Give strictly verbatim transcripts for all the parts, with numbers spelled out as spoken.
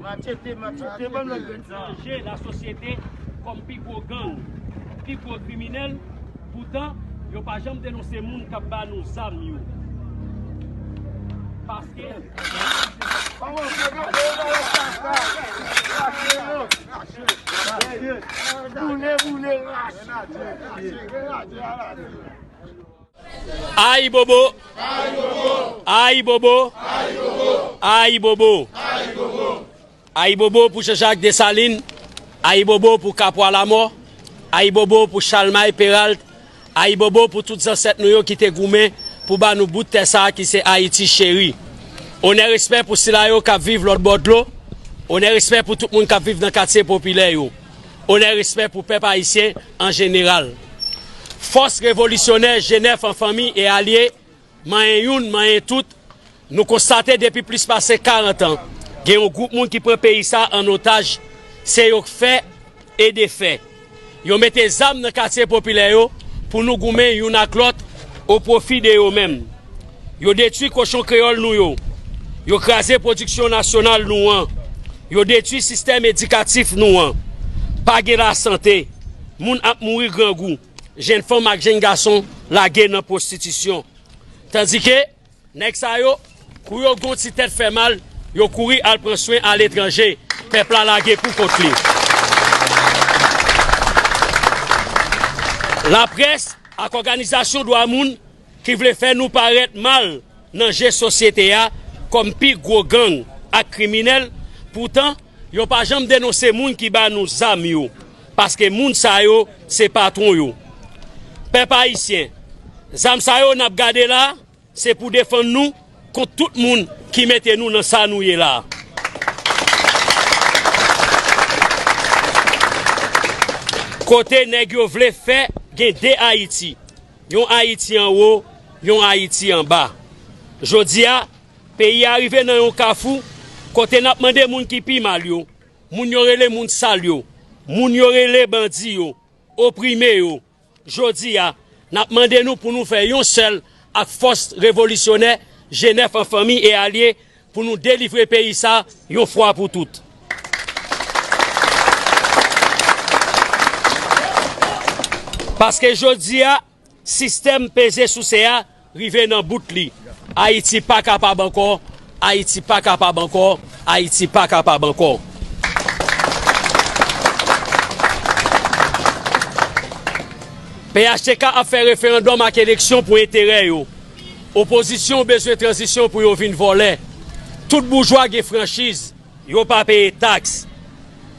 Machete, machete, ban m lòt grenn sa. Chanje lasosyete kòm pi gwo gang, pi gwo kriminèl. Poutan, yo pa janm denonse moun k ap ba nou zam yo. Paske Boule, boule, rache. Ayibobo! Ayibobo! Ayibobo! Ayibobo pou Jean Jacques Dessalines, ayibobo pou Kapwa Lamò, ayibobo pou Chalmay Peralt, ayibobo pou tout zansèt nou yo ki te goumen pou ba nou bout tè sa a ki se Ayiti cheri. Onè, respè pou sila yo k ap viv lòt bò dlo. Onè, respè pou tout moun k ap viv nan katye popilè yo. Onè, respè pou pèp ayisyen an jeneral. Fòs revolisyonè G nèf an fanmi e alye, manyen youn, manyen tout, nou konstate depi plis pase karant an, gen yon gwoup moun ki pran peyi sa an otaj, se yo k fè e defè. Yo mete zam nan katye popilè yo pou nou goumen youn ak lòt o pwofi de yo menm. Yo detwi kochon kreyòl nou yo. Yo kraze pwodiksyon nasyonal nou an. Yo detwi sistèm edikatif nou an. Pa gen lasante. Moun ap mouri grangou. Jenn fanm ak jenn gason lage nan pwostitisyon. Tandike, nèg sa yo, kou yo gen yon ti tèt fè mal, yo kouri al pran swen aletranje. Pèp la lage pou kont li. Laprès ak òganizasyon dwa moun ki vle fè nou parèt mal nan je sosyete a kòm pi gwo gang ak kriminèl, poutan, yo pa janm denonse moun ki ba nou zam yo, paske moun sa yo se patwon yo. Pèp ayisyen, zam sa yo n ap gade la, se pou defann nou kont tout moun ki mete nou nan sa nou ye la. Kote nèg yo vle fè gen de Ayiti, yon Ayiti anwo, yon Ayiti anba. Jodi a, peyi a rive nan yon kafou kote n ap mande moun ki pi mal yo, moun yo rele moun sal yo, moun yo rele bandi yo, oprime yo. Jodi a, n ap mande nou pou nou fè yon sèl ak fòs revolisyonè G nèf an fanmi e alye pou nou delivre peyi sa yon fwa pou tout. Paske jodi a, sistèm peze souse a rive nan bout li. Ayiti pa kapab ankò, Ayiti pa kapab ankò, Ayiti pa kapab ankò. P H T K ap fè referandòm ak eleksyon pou enterè yo. Opozisyon bezwen tranzisyon pou yo vin vòlè. Tout boujwa gen franchiz, yo pa peye taks.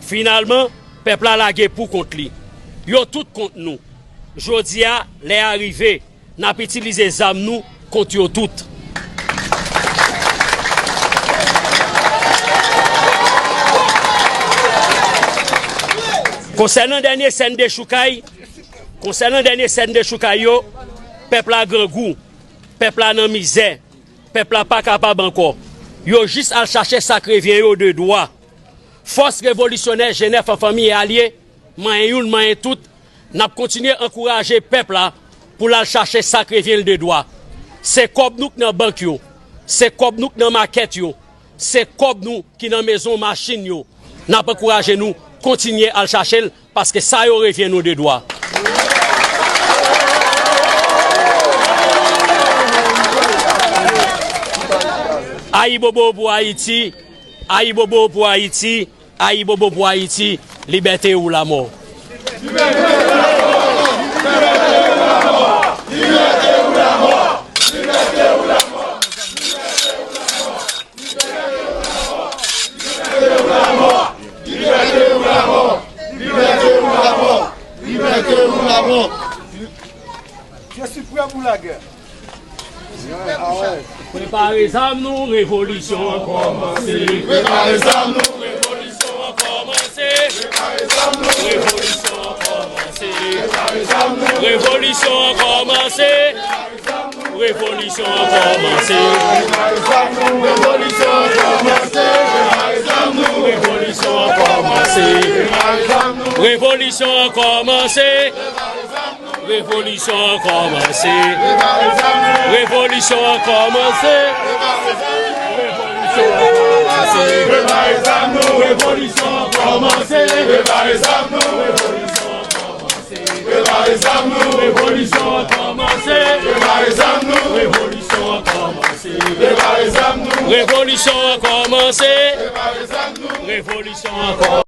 Finalman, pèp la lage pou kont li. Yo tout kont nou. Jodi a, lè a rive, n ap itilize zam nou kont yo tout. Konsènan dènye sèn dechoukay, konsènan dènye sèn dechoukay yo, pèp la grangou, pèp la nan mizè, pèp la pa kapab ankò. Yo jis al chache sa k revyen yo de dwa. Fòs revolisyonè G nèf an fanmi e alye, manyen youn, manyen tout, n ap kontinye ankouraje pèp la pou l al chache sa k revyen l de dwa. Se kòb nou k nan bank yo, se kòb nou k nan makèt yo, se kòb nou ki nan mezon machin yo. N ap ankouraje nou kontinye al chache l, paske sa yo revyen nou de dwa. Ayibobo pou Ayiti, ayibobo pou Ayiti, ayibobo pou Ayiti, libète ou lamò. Libète ou lamò! Libète ou lamò! Libète ou lamò! Libète ou lamò! Je suis prêt pour la guerre. Prepare zam nou, revolisyon an kòmanse. Prepare zam nou, revolisyon an kòmanse. Prepare zam nou, revolisyon an kòmanse. Revolisyon an kòmanse. Revolisyon an kòmanse. Revolisyon an kòmanse. Revolisyon an kòmanse. Revolisyon an kòmanse. Revolisyon an kòmanse. Revolisyon an kòmanse. Prepare zam nou, revolisyon an kòmanse. Prepare zam nou, revolisyon an kòmanse. Prepare zam nou, revolisyon an kòmanse. Prepare zam nou, revolisyon an kòmanse. Prepare zam nou, revolisyon an kòmanse. Prepare zam nou, revolisyon an kòmanse.